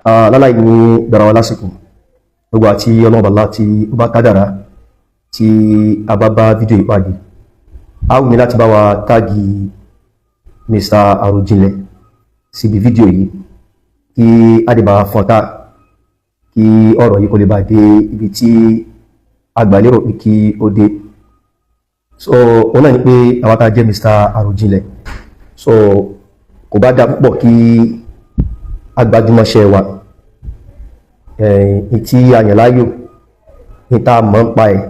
Láláì ní gbàrà wa lásìkò, gbogbo àti ọlọ́ọ̀bàlá tí ó bá kádàrá tí a bá bá fídíò ìpàdé, a wù mí láti bá wa tag Mr. Àròjinlẹ̀ síbi fídíò yìí, kí a lè bá fọ́nká, kí ọ̀rọ̀ yìí kó lè bá dé ibi tí a gbà lérò pé kí ó dé. So òun náà ni pé àwọn tá a jẹ́ Mr. Àròjinlẹ̀, so kò bá dá púpọ̀ kí a gbajúmọ̀ṣẹ́ wa ẹ̀yìn tí a yàn láàyò ní tá a mọ̀ ń pa ẹ̀,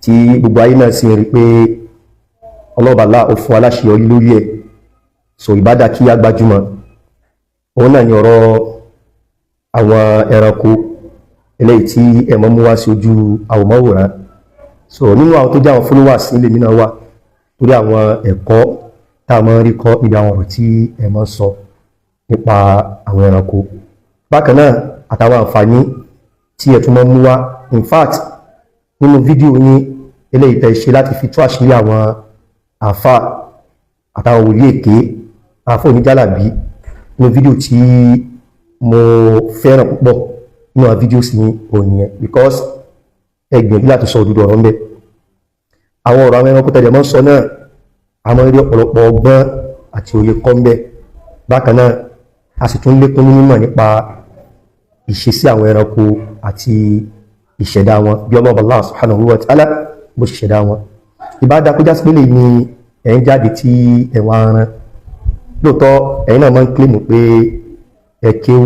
tí gbogbo ayé náà sì rí pé ọlọ́bàlá ó fún aláṣeyọrí lórí ẹ̀. So ìbádá kí a gbajúmọ̀, òun náà ni ọ̀rọ̀ àwọn ẹranko eléyìí tí ẹ̀mọ́ mú wá sí ojú àwòmọ́wòrán. So nínú àwọn tó jẹ́ àwọn followers nílé mi náà wà, torí àwọn ẹ̀kọ́ tá a máa ń rí kọ́ níbi àwọn ọ̀rọ̀ tí ẹ máa ń sọ nípa àwọn ẹranko, bákan náà àtàwọn àǹfààní tí ẹ tún máa ń mú wá. In fact, nínú fídíò yín eléyìí tẹ́ ṣe láti fi tú àṣírí àwọn àáfà àtàwọn wòlíì èké, àáfà oníjàlábí, nínú fídíò tí mo fẹ́ràn púpọ̀ nínú àwọn fídíò sí òun yẹn, because ẹ gbìyànjú láti sọ òdodo ọ̀rọ̀ ńbẹ. Àwọn ọ̀rọ̀ àwọn ẹranko tẹ̀lé mọ́ ń sọ náà, a máa ń rí ọ̀pọ̀lọpọ̀ ọgbọ́n àti òye kọ́ ńbẹ. Bákan náà, a sì tún lékún ní mímọ̀ nípa ìṣesí àwọn ẹranko àti ìṣẹ̀dá wọn, bí Ọlọ́run Allah subhanahu wa ta'ala bó ṣe ṣẹ̀dá wọn. Ìbádá kó jásí pé lè ní ẹ̀ ń jáde tí ẹ̀wọ̀n aran. Lóòótọ́, ẹ̀yin náà máa ń claim pé ẹ kéwú,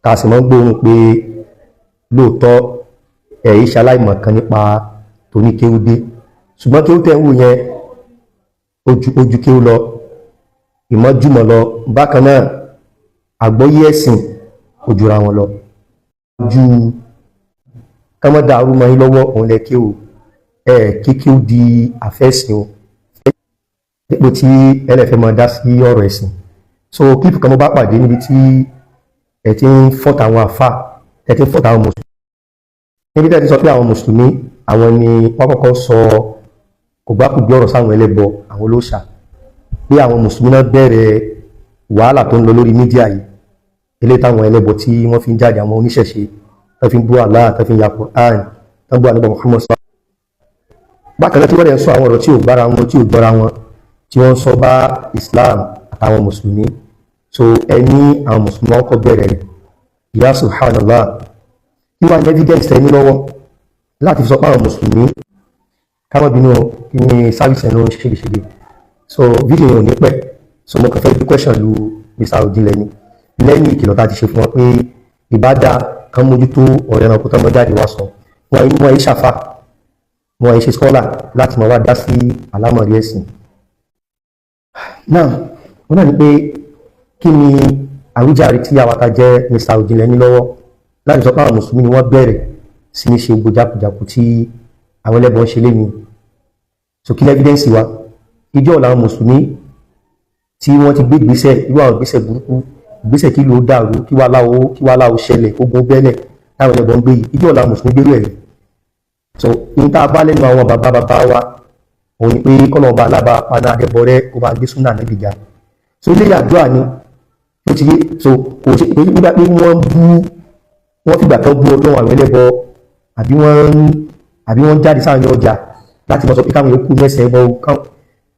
tá a sì máa ń gbóhùn pé lóòótọ́ ẹ̀ yìí ṣaláìmọ̀ kan nípa tóní kéwú dé, ṣùgbọ́n kéwú tẹ̀ ń wò yẹn, ojú ojú kéwú lọ, ìmọ̀júmọ̀ lọ. Bákan náà, àgbọ́yé ẹ̀sìn ojúra wọn lọ ju kọ́mọ́dà arúmọ yín lọ́wọ́. Òun lẹ kéwú ẹ kíkíw di àfẹ́sìn o, dípò tí ẹlẹ́fẹ́ máa dá sí ọ̀rọ̀ ẹ̀sìn. So clip kan mo bá pàdé níbi tí ẹ ti ń fọ́ta àwọn àfà, ẹ ti ń fọ́ta àwọn mùsùlùmí, níbi tí ẹ ti sọ pé àwọn mùsùlùmí, àwọn ni wọ́n kọ́kọ́ sọ kò gbá kò gbé ọ̀rọ̀ sáwọn ẹlẹ́bọ, àwọn olóòṣà, pé àwọn mùsùlùmí náà bẹ̀rẹ̀ wàhálà tó ń lọ lórí media yìí, eléyìí táwọn ẹlẹ́bọ tí wọ́n fi ń jáde, àwọn oníṣẹ̀ṣe tó fi ń bú Allah, tó fi ń ya Quran, tó ń bú ànábì Muhammad sọ. Bákan náà, tí wọ́n dẹ̀ ń sọ àwọn ọ̀rọ̀ tí ò bára wọn, tí ò gbọ́ra wọn, tí wọ́n ń sọ bá Islam àtàwọn mùsùlùmí. So ẹni àwọn mùsùlùmí wọn kọ́ bẹ̀rẹ̀ rẹ̀, ya subhanallah, kí wàá ní evidence tẹ́ ní lọ́wọ́ láti fi sọ pé àwọn mùsùlùmí? Káwọn bínú, kí ni service ẹ̀ ló ń ṣe ségesège? So fídíò yẹn ò ní pẹ́. So mo kàn fẹ́ bí question lu Mr. Àròjinlẹ̀ ni, lẹ́yìn ìkìlọ̀ tá a ti ṣe fún wọn pé ìbádá kan mójútó ọ̀rẹ́ ẹranko tó mọ́ jáde wá sọ. Wọn yìí ṣàfà, wọn yìí ṣe scholar láti máa wá dá sí àlámọ̀rí ẹ̀sìn náà. Wọn náà ní pé kí ni àwíjàre tí àwa ta jẹ́ Mr. Àròjinlẹ̀ ní lọ́wọ́ láti sọ pé àwọn mùsùlùmí ni wọ́n bẹ̀rẹ̀ sí ní ṣe gbogbo jákujàku tí àwọn ẹlẹ́bọn ṣe lé ní? So kí evidence wa? Ìjọ làwọn mùsùlùmí tí wọ́n ti gbé ìgbésẹ̀, irú àwọn ìgbésẹ̀ burúkú, ìgbésẹ̀ kí ló dàrú, kí wàhálà ó ṣẹlẹ̀, ogun bẹ́lẹ̀ táwọn ẹlẹ́bọn ń gbé yìí, ìjọ làwọn mùsùlùmí gbérú ẹ̀? So ìyẹn tá a bá lẹ́nu àwọn bàbá bàbá wa, òun ni pé kọ́nà ọba alábà padà adẹ́bọrẹ́ kó bá gbé súnà níbi ga. So ilé àdúrà ni ó ti yé. So kò sí pé nígbà pé wọ́n bú, wọ́n fìgbà kan bú ọlọ́run àwọn ẹlẹ́bọ, àbí wọ́n jáde sáàrin ọjà láti mọ̀ sọ pé káwọn yòókù mẹ́sẹ̀ ẹbọ.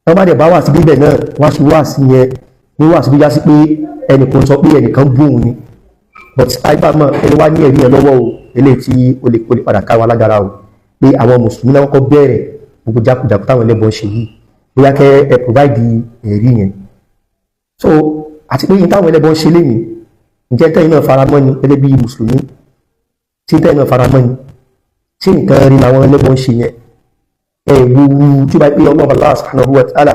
Wọ́n bá dẹ̀ bá wà sí bíbẹ̀ náà, wọ́n á ṣe wá sí yẹn ní wà sí bí já sí pé ẹnìkan sọ pé ẹnìkan bú òun ni. But àìbámọ̀ ẹni wá ní ẹ̀rí ẹ̀ lọ́wọ́ o, eléyìí tí ó lè padà ká wa lágara o, pé àwọn mùsùlùmí náà kọ́kọ́ bẹ̀rẹ̀ gbogbo jákujàku táwọn ẹlẹ́bọn ṣe yìí, bóyá kẹ́ ẹ provide ẹ̀rí yẹn. So àti pé yìí táwọn ẹlẹ́bọn ṣe lénìí, ǹjẹ́ tẹ́yìn náà faramọ́ ni gẹ́gẹ́ bí mùsùlùmí? Tí tẹ́yìn náà faramọ́ ni, ṣé nǹkan rí làwọn ẹlẹ́bọn ṣe yẹn? Ẹ wo tí ó bá pé Ọlọ́run Allah subhanahu wa ta'ala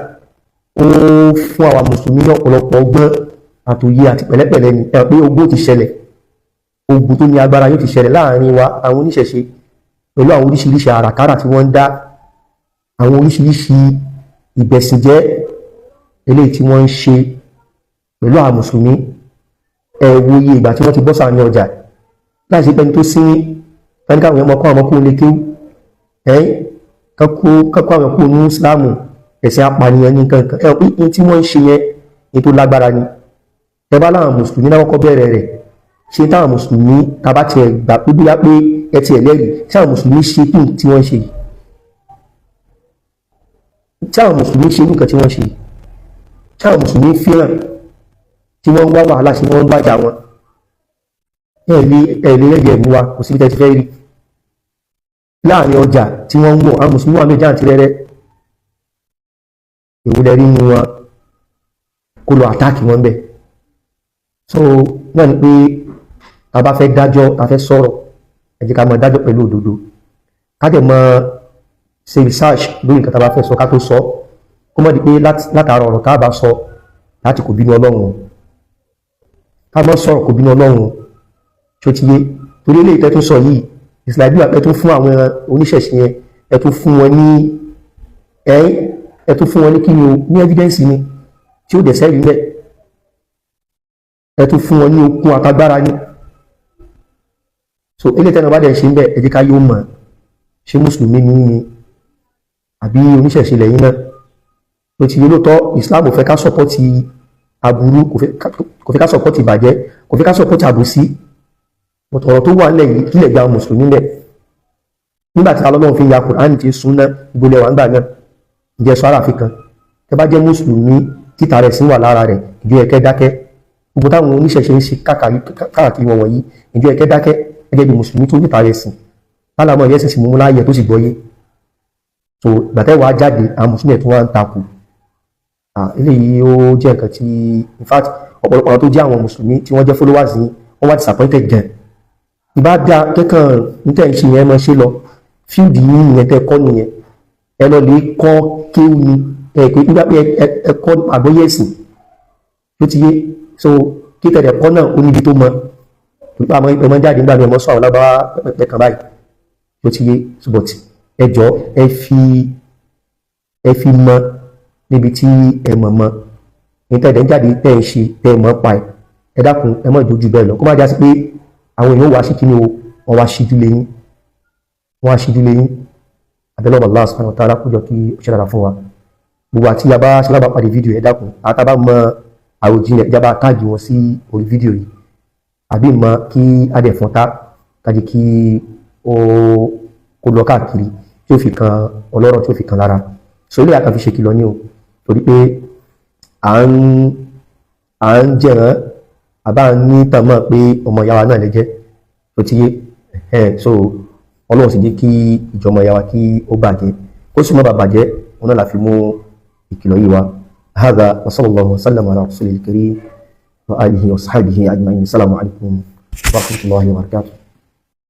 ó fún àwa mùsùlùmí ní ọ̀pọ̀lọpọ̀ ọgbọ́n àtòyé àti pẹ̀lẹ́pẹ̀lẹ́ ni, ẹ pé ogun ti ṣẹlẹ̀, ogun tó ní agbára yóò ti ṣẹlẹ̀ láàrin wa àwọn oníṣẹ̀ṣe, pẹ̀lú àwọn oríṣiríṣi àràkárà tí wọ́n ń dá, àwọn oríṣiríṣi ìbẹ̀sìnjẹ́ eléyìí tí wọ́n ń ṣe pẹ̀lú àwọn mùsùlùmí. Ẹ wo iye ìgbà tí wọ́n ti bọ́ sáàrin ọjà láì sí pẹ́ni tó sín tani káwọn èèyàn mọ kọ́ àwọn ọmọkùnrin lè kéwú ẹ́ kọ́kọ́ àwọn kúrò ní ìsìláàmù, ẹ̀sìn apànìyàn ní nǹkan kan. Ẹ pé tí wọ́n ń ṣe yẹn ní tó lágbára ni. Ẹ bá láwọn mùsùlùmí náà kọ́kọ́ bẹ̀rẹ̀ rẹ̀. Ṣe táwọn mùsùlùmí tàbá tiẹ̀ gbà pé bóyá pé ẹ tiẹ̀ lẹ́rìí, tí àwọn mùsùlùmí ṣe kí tí wọ́n ṣe yìí, tí àwọn mùsùlùmí ṣe nǹkan tí wọ́n ṣe yìí, tí àwọn mùsùlùmí fẹ́ràn tí wọ́n ń wá wàhálà sí, wọ́n ń bàjá wọn, ẹ lè rẹ́jẹ̀ mú wa. Kò síbi tẹ́ ti fẹ́ rí láàrin ọjà tí wọ́n ń wọ̀, àwọn mùsùlùmí wà méjì àti rẹ́rẹ́. Èwo lẹ rí nu wọn kó lọ attack wọn bẹ̀? So náà ni pé tá a bá fẹ́ dájọ́, tá a fẹ́ sọ̀rọ̀, ẹ jẹ́ ká máa dájọ́ pẹ̀lú òdodo, ká dẹ̀ máa ṣe research lórí nǹkan tá a bá fẹ́ sọ ká tó sọ, kó má di pé látara ọ̀rọ̀ tá a bá sọ láti kò bínú Ọlọ́run. Ká má sọ̀rọ̀ kò bínú Ọlọ́run. Tí ó ti yé? Torí eléyìí tẹ́ tún sọ yìí, ìsìláìbí wà pé tún fún àwọn oníṣẹ̀ṣe yẹn, ẹ tún fún wọn ní ẹ tún fún wọn ní kí ni o, ní evidence ni tí ó dẹ̀ sẹ́yìn bẹ́ẹ̀. Ẹ tún fún wọn ní okun àtagbára ni. So eléyìí tẹ́nu bá dẹ̀ ṣe ń bẹ̀, ẹ jẹ́ ká yóò mọ̀ ṣé mùsùlùmí ní ni àbí oníṣẹ̀ṣe lẹ́yìn náà ló ti yé. Lóòótọ́, Islam ò fẹ́ ká support aburú, kò fẹ́ ká support ìbàjẹ́, kò fẹ́ ká support àbòsí. But ọ̀rọ̀ tó wà nílẹ̀ yìí, kílẹ̀ gba mùsùlùmí lẹ̀ nígbà tí Ọlọ́run fi ya Kùránì tí súnná ìgbòlẹ̀ wà ń gbà náà? Ǹjẹ́ sọ ara fi kan tẹ bá jẹ́ mùsùlùmí títà rẹ̀ sí wà lára rẹ̀, ìjọ ẹ̀kẹ́ dákẹ́? Gbogbo táwọn oníṣẹ̀ṣe ń ṣe káàkiri wọn wọ̀nyí, ìjọ ẹ̀kẹ́ dákẹ́ gẹ́gẹ́ bí mùsùlùmí tó níta rẹ̀ sìn lálàmọ́ ìyẹ́sìn sì mú láàyè tó sì gbọ́yé? So gbàtẹ́ wàá jáde, àwọn mùsùlùmí ẹ̀ tó wá ń takò. Eléyìí ó jẹ́ nǹkan tí, in fact, ọ̀pọ̀lọpọ̀ àwọn tó jẹ́ àwọn mùsùlùmí tí wọ́n jẹ́ followers yín, wọ́n wá disappointed gan. Ìbá dá kẹ́kàn níta ẹ̀ ń ṣe yẹn, máa ṣe lọ. Field yín nìyẹn, tẹ́ kọ́ nìyẹn. Ẹ lọ lè kọ́ kéwù ni ẹ pé nígbà pé ẹ kọ́ àgbọ́yé ẹ̀sìn tó ti yé. So kí tẹ̀lé kọ́ náà, ó níbi tó mọ nípa àwọn ẹmọ jáde nígbà mi, ẹmọ sọ àwọn lábáwá pẹpẹ kan báyìí tó ti yé. So but ẹ jọ, ẹ fi mọ níbi tí ẹ mọ̀ mọ́ ní tẹ̀lé jáde, tẹ́ ẹ ṣe tẹ́ ẹ mọ̀ pa ẹ. Ẹ dákun, ẹ mọ̀ ìjójú bẹ́ẹ̀ lọ, kó má já sí pé àwọn èèyàn wá sí kí ni o, wọ́n wá ṣíjú lẹ́yìn, wọ́n wá ṣíjú lẹ́yìn. Abẹ́lẹ́ Allah subhanahu wa ta'ala kó jọ kí ó ṣe dára fún wa. Gbogbo àti yaba ṣe lábàá pàdé fídíò, ẹ dákun, àtàbà mọ àròjinlẹ̀, ìjábá tag wọn sí orí fídíò yìí, àbí mọ kí adẹ̀fọ́n kájí kí ó kó lọ káàkiri, tí ó fi kan ọlọ́rọ̀, tí ó fi kan lára. So ilé àkànfi ṣe kìlọ̀ ní o, torí pé à ń jẹ̀rán àbá ń ní tàmọ́ pé ọmọ ìyá wa náà lè jẹ́ tó ti yé ẹ̀. So Ọlọ́run sì jẹ́ kí ìjọmọ ìyá wa kí ó bàjẹ́, kó sì má bàa bàjẹ́, òun náà la fi mú ìkìlọ̀ yìí wá. هذا وصلى الله وسلم على رسوله الكريم وآله وصحبه أجمعين. السلام عليكم ورحمة الله وبركاته.